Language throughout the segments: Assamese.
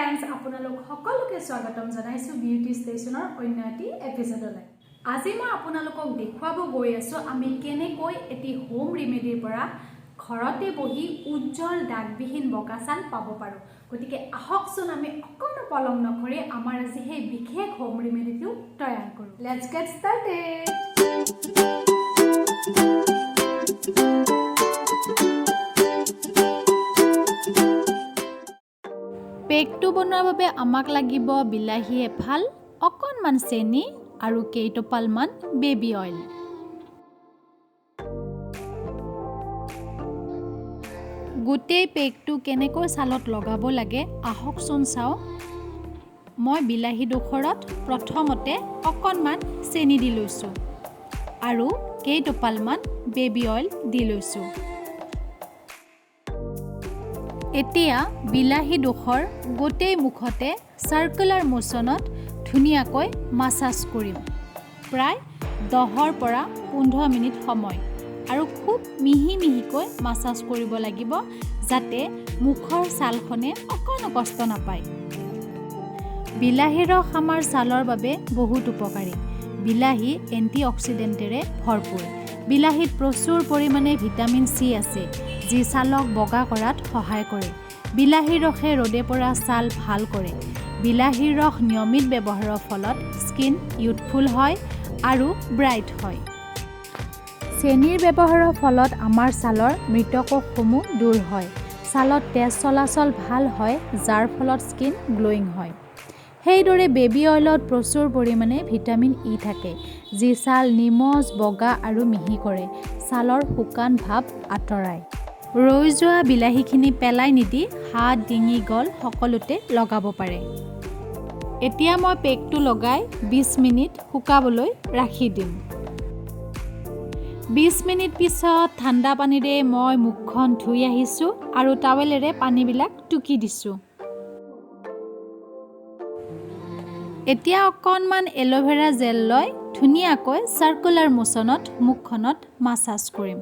ফ্ৰেণ্ডছ, আপোনালোক সকলোকে স্বাগতম জনাইছোঁ বিউটি ষ্টেচনৰ অন্য এটি এপিছ'ডলৈ। আজি মই আপোনালোকক দেখুৱাব গৈ আছোঁ আমি কেনেকৈ এটি হোম ৰেমেডিৰ পৰা ঘৰতে বহি উজ্জ্বল, দাগবিহীন বগা ছাল পাব পাৰোঁ। গতিকে আহকচোন, আমি অকণো পলম নকৰি আমাৰ আজি সেই বিশেষ হোম ৰেমেডিটো তৈয়াৰ কৰোঁ। Let's get started. পেকটো বনোৱাৰ বাবে আমাক লাগিব বিলাহী এফাল, অকণমান চেনি আৰু কেইটোপালমান বেবী অইল। গোটেই পেকটো কেনেকৈ ছালত লগাব লাগে, আহকচোন চাওঁ। মই বিলাহীডোখৰত প্ৰথমতে অকণমান চেনি দি লৈছোঁ আৰু কেইটোপালমান বেবী অইল দি লৈছোঁ। এতিয়া বিলাহীডোখৰ গোটেই মুখতে চাৰ্কুলাৰ মোচনত ধুনীয়াকৈ মাছাজ কৰিম প্ৰায় 10ৰ পৰা 15 মিনিট সময় আৰু খুব মিহি মিহিকৈ মাছাজ কৰিব লাগিব, যাতে মুখৰ ছালখনে অকণো কষ্ট নাপায়। বিলাহীৰ ৰস আমাৰ ছালৰ বাবে বহুত উপকাৰী। বিলাহী এণ্টি অক্সিডেণ্টেৰে ভৰপূৰ। বিলাহীত প্ৰচুৰ পৰিমাণে ভিটামিন চি আছে, যি ছালক বগা কৰাত সহায় কৰে। বিলাহীৰ ৰসে ৰ'দে পৰা ছাল ভাল কৰে। বিলাহীৰ ৰস নিয়মিত ব্যৱহাৰৰ ফলত স্কিন ইউথফুল হয় আৰু ব্ৰাইট হয়। চেনিৰ ব্যৱহাৰৰ ফলত আমাৰ ছালৰ মৃত কোষসমূহ দূৰ হয়, ছালত তেজ চলাচল ভাল হয়, যাৰ ফলত স্কিন গ্ল'য়িং হয়। সেইদৰে বেবী অইলত প্ৰচুৰ পৰিমাণে ভিটামিন ই থাকে, যি ছাল নিমজ, বগা আৰু মিহি কৰে, ছালৰ শুকান ভাৱ আঁতৰায়। ৰৈ যোৱা বিলাহীখিনি পেলাই নিদি হাত, ডিঙি, গল সকলোতে লগাব পাৰে। এতিয়া মই পেকটো লগাই 20 মিনিট শুকাবলৈ ৰাখি দিম। 20 মিনিট পিছত ঠাণ্ডা পানীৰে মই মুখখন ধুই আহিছোঁ আৰু টাৱেলেৰে পানীবিলাক টুকি দিছোঁ। এতিয়া অকণমান এল'ভেৰা জেল লৈ ধুনীয়াকৈ চাৰ্কুলাৰ মোচনত মুখখনত মাছাজ কৰিম।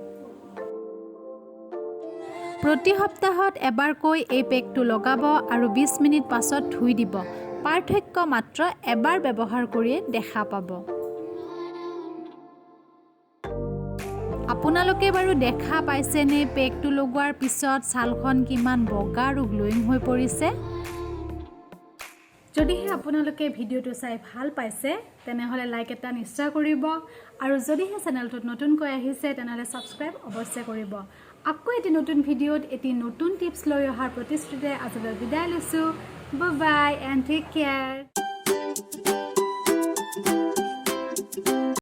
প্ৰতি সপ্তাহত এবাৰকৈ এই পেকটো লগাব আৰু 20 মিনিট পাছত ধুই দিব। পাৰ্থক্য মাত্ৰ এবাৰ ব্যৱহাৰ কৰিয়ে দেখা পাব। আপোনালোকে বাৰু দেখা পাইছেনে, পেকটো লগোৱাৰ পিছত ছালখন কিমান বগা আৰু গ্ল'য়িং হৈ পৰিছে? যদিহে আপোনালোকে ভিডিঅ'টো চাই ভাল পাইছে, তেনেহ'লে লাইক এটা নিশ্চয় কৰিব আৰু যদিহে চেনেলটোত নতুনকৈ আহিছে, তেনেহ'লে ছাবস্ক্ৰাইব অৱশ্যে কৰিব। আকৌ এটি নতুন ভিডিঅ'ত এটি নতুন টিপছ লৈ অহাৰ প্ৰতিশ্ৰুতিৰে আজিলৈ বিদায় লৈছোঁ। Bye and take care.